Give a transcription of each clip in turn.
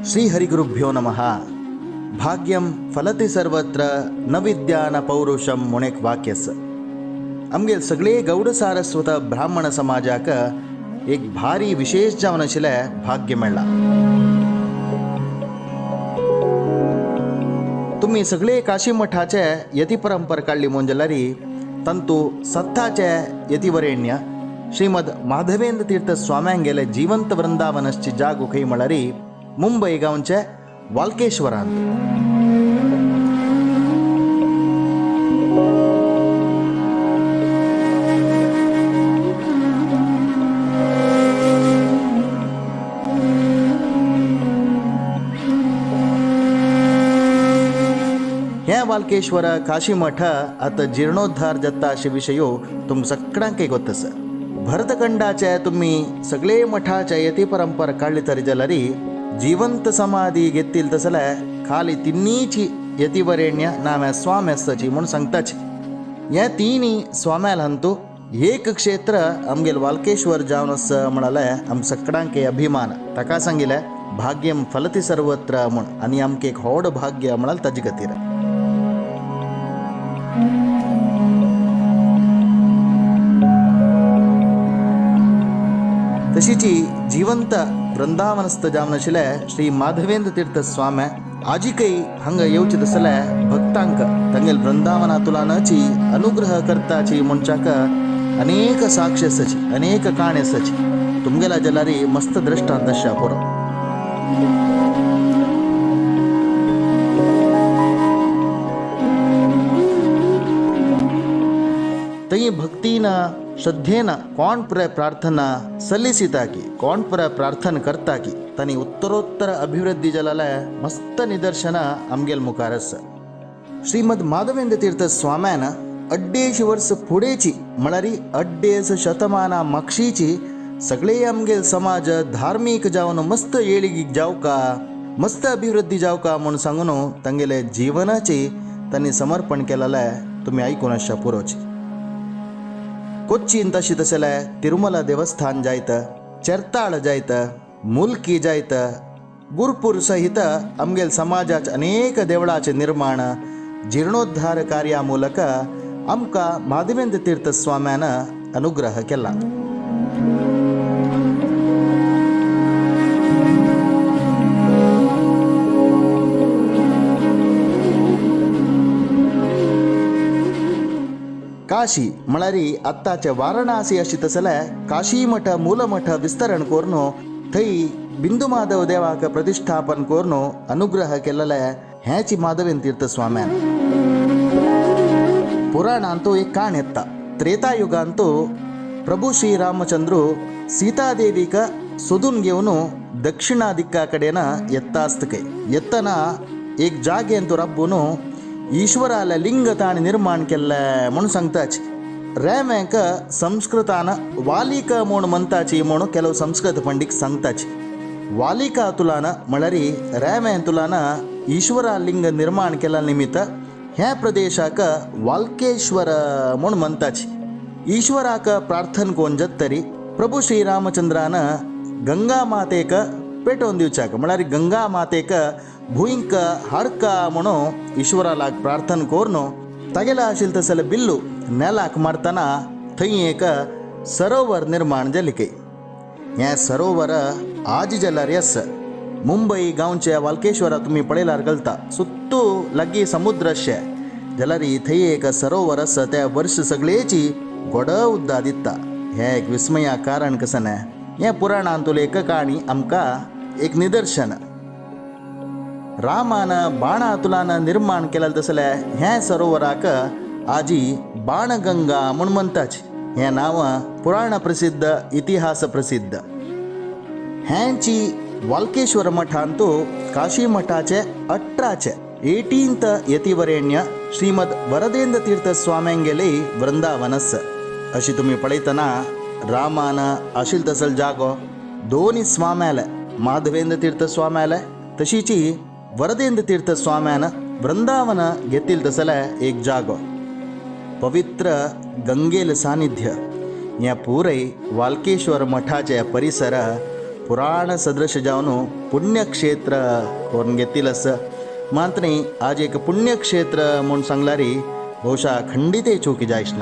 श्री हरिगुरुभ्यो नमः. भाग्यं फलति सर्वत्र न विद्या न पौरुषं म्हूण एक वाक्य आसा. आमगेल सगळे गौड सारस्वत ब्राह्मण समाजाक एक भारी विशेष जावन आशिल्लें भाग्य मेळ्ळां. तुमी सगळे काशी मठाचे यती परंपर काडली म्हूण जाल्यार तांतू सत्ताचे यतिवरेण्य श्रीमद माधवेंद्र तीर्थ स्वाम्यांगेले जिवंत वृंदावनसची जागो खंय म्हळ्यार मुंबय गांवचे वालकेश्वरांत. हें वालकेश्वर काशी मठ आतां जिर्णोद्धार जाता अशे विशयो तुमकां सगळ्यांक गोत आसा. भरतखंडाचे तुमी सगळे मठाचे यती परंपरा काडली तरी जाल्यार जिवंत समाधी घेतील तसले खाली तिन्नीची यतिवरेण्य नाम्या स्वामी आसताची म्हूण सांगताची. हे तिनी स्वाम्यालांतू एक क्षेत्र आमगेल वालकेश्वर जावन आसा म्हणाले आम सगळ्यांक अभिमान. ताका सांगिलें भाग्यम फलती सर्वत्र म्हूण आनी आमकां एक व्हड भाग्य म्हणाल ताजे खातीर. तशीची जिवंत वृंदावनस्थ जावन आशिल्ले श्री माधवेंद्र तीर्थ स्वामी आजिकय हांगा येवचे तसले भक्तांक तांगेल वृंदावना तुलानाची अनुग्रह करताची म्हणच्याक अनेक साक्ष आसाची, अनेक काणी आसाची. तुमगेला जाल्यार मस्त दृश्टांत आसा पुरो. थंय भक्तीन श्रद्धेन कोण पुराय प्रार्थना सल्लिसिता की कोण पुराय प्रार्थना करता की तांणी उत्तरोत्तर अभिवृद्धी जालें मस्त निदर्शनां आमगेल मुखार आसा. श्रीमद माधवेंद्र तीर्थ स्वाम्यान 250 वर्स फुडेची म्हळ्यार 250 शतमानां मागशीची सगळे आमगेल समाज धार्मीक जावन मस्त येळीगीक जावका मस्त अभिवृद्धी जावका म्हूण सांगून तांगेले जिवनाची तांणी समर्पण केलेलें तुमी आयकून आसच्या पुरोची. कोच्चीन तशी तसले तिरुमला देवस्थान जायत, चेरताळ जायत, मुल्की जायत, गुरपूर सहित आमगेल समाजाचे अनेक देवळाचे निर्माण जीर्णोद्धार कार्या ಮೂಲಕ आमकां माधवेंद्र तीर्थ स्वाम्यान अनुग्रह केला. काशी म्हळ्यार आत्ताचे वाराणसी अशी तसले काशी मठ मूलमठ विस्तरण करून थंय बिंदू माधव देवाक प्रतिष्ठापन करून अनुग्रह केलेले हेची माधवेंद्र तीर्थ स्वाम्यान. पुराणांतू एक काण येता. त्रेतायुगांतू प्रभू श्रीरामचंद्रू सीतादेवीक सोदून घेवन दक्षिणा दिक्का कडेन येता आसता खंय. येतना एक जागेंत राबून ईश्वराले लिंग ताणें निर्माण केल्लें म्हूण सांगताची. रेमेक संस्कृतान वालिका म्हूण म्हणटाची म्हूण ಕೆಲವು संस्कृत पंडीत सांगताची. वालिका तुलान म्हळ्यार रेमे तुलान ईश्वरा लिंग निर्माण केल्या निमित्त ह्या प्रदेशाक वालकेश्वर म्हूण म्हणटाची. ईश्वराक प्रार्थना कोण जातरी प्रभू श्रीरामचंद्रान गंगा मातेक पेटोवन दिवच्याक म्हळ्यार गंगा मातेक भुंयक हाडका म्हणून ईश्वराक प्रार्थना करून तागेले आशिल्ले तसले बिल्लू नेलाक मारतना थंय एक सरोवर निर्माण जालें खंय. हें सरोवर आज जाल्यार आसा. मुंबय गांवच्या वालकेश्वरा तुमी पळयल्यार कळटा सुत्तू लागीं समुद्र अशें जाल्यार थंय एक सरोवर आसा त्या वर्स सगळेची गोड उद्दा दिता. हें एक विस्मया कारण कसं न्हय. हें पुराणांतुलें एक काणी आमकां एक निदर्शन. रामान बाणातुलान निर्माण केलें तसलें हें सरोवराक आजी बाणगंगा म्हूण म्हणटाची. हें नांव पुराण प्रसिद्ध इतिहास प्रसिद्ध. हेंची वालकेश्वर मठांतू काशी मठाचे 18चे 18th यतिवरेण्य श्रीमद वरदेंद्र तीर्थ स्वाम्यांगेले वृंदावन आसा. अशी तुमी पळयतना रामान आशिल तसल जागो दोनी स्वाम्याले माधवेंद्र तीर्थ स्वाम्याले तशीची वरदेंद्र तीर्थ स्वाम्यान वृंदावन घेतील तसले एक जागो पवित्र गंगेल सानिध्य. ह्या पुरय वालकेश्वर मठाचे परिसर पुराण सदृश जावन पुण्यक्षेत्र करून घेतिल्लें आसा. मात न्ही आज एक पुण्यक्षेत्र म्हूण सांगल्यार ಬಹುಶಃ ಖಂಡಿತೇ ಚೂಕಿ ಜಾಯಿಸ್ನ.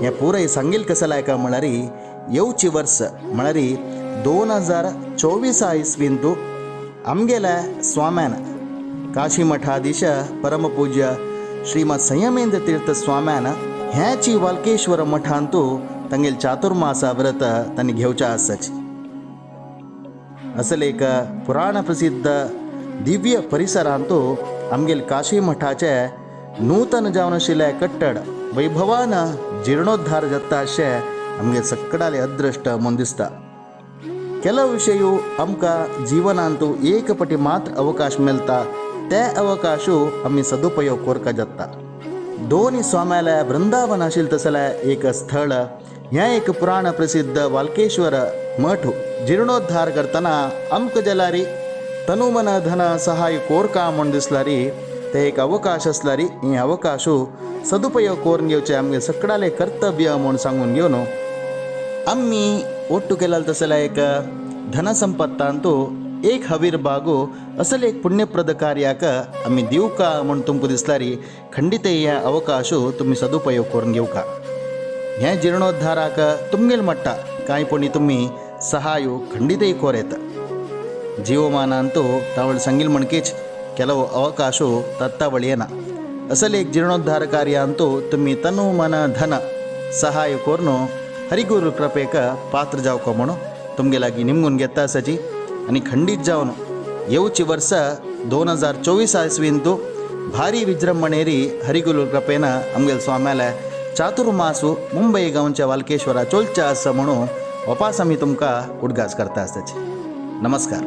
हें पुराय सांगील कसं लायका म्हळ्यार येवची वर्स म्हळ्यार 2024 इसवींतू आमगेल्या स्वाम्यान काशी मठाधीश परमपूज्य श्रीमद संयमेंद्र तीर्थ स्वाम्यान ह्याची वालकेश्वर मठांतू तांगेल चातुर्मासा व्रत तांणी घेवचें आसाची. असल एक पुराण प्रसिद्ध दिव्य परिसरांतू आमगेल काशी मठाचे नूतन जावन आशिल्लें कट्टड वैभवान जिर्णोद्धार जाता अशें आमगे सकडाले अदृश्ट म्हूण दिसता. ಕೆಲವು ವಿಷಯವು आमकां जीवनांतू एक पटी मात्र अवकाश मेळटा, ते अवकाशू आमी सदुपयोग करका जाता. दोनी स्वाम्याले वृंदावन आशिल्लें तसलें एक स्थळ हें एक पुराण प्रसिद्ध वालकेश्वर मठ जिर्णोद्धार करतना आमकां जाल्यार तनु मन धन सहाय कोरका म्हूण दिसल्यार ते एक अवकाश आसल्यार हे अवकाशू सदुपयोग करून घेवचें आमगे सकडाले कर्तव्य म्हूण सांगून घेवन आमी ಒಟ್ಟು केलाल तसल्या एक धनसंपत्तांतू एक हवीर बागो असले एक पुण्यप्रद कार्याक आमी दिवका म्हूण तुमकां दिसल्यार खंडित ह्या अवकाशू तुमी सदुपयोग करून घेवका. हें जिर्णोद्धाराक तुमगेल मट्टा कांय पुणी तुमी सहाय खंडितय कोरेत. ಜೀವಮಾನ ಅಂತೂ ತಾವಳು ಸಂಗಿಲ್ ಮಣ್ಕೇಚ್ ಕೆಲವು ಅವಕಾಶ ತತ್ತಾವಳಿಯೇನ. ಅಸಲ್ एक जीर्णोद्धार कार्य ಅಂತೂ तुमी तनु मन धन सहाय कोर्नु हरिगुरु कृपेक पात्र जावको म्हणून तुमगे लागीं निमगून घेता आसाची. आनी खंडीत जावन येवची वर्स 2024 इसवींतू भारी विजृंभणेरी हरिगुरु कृपेन आमगेल स्वाम्याले चातुर्मासू मुंबई गांवच्या वालकेश्वरा चोलच्या आसा म्हणून वापास आमी तुमकां उडगास करता आसताची. नमस्कार.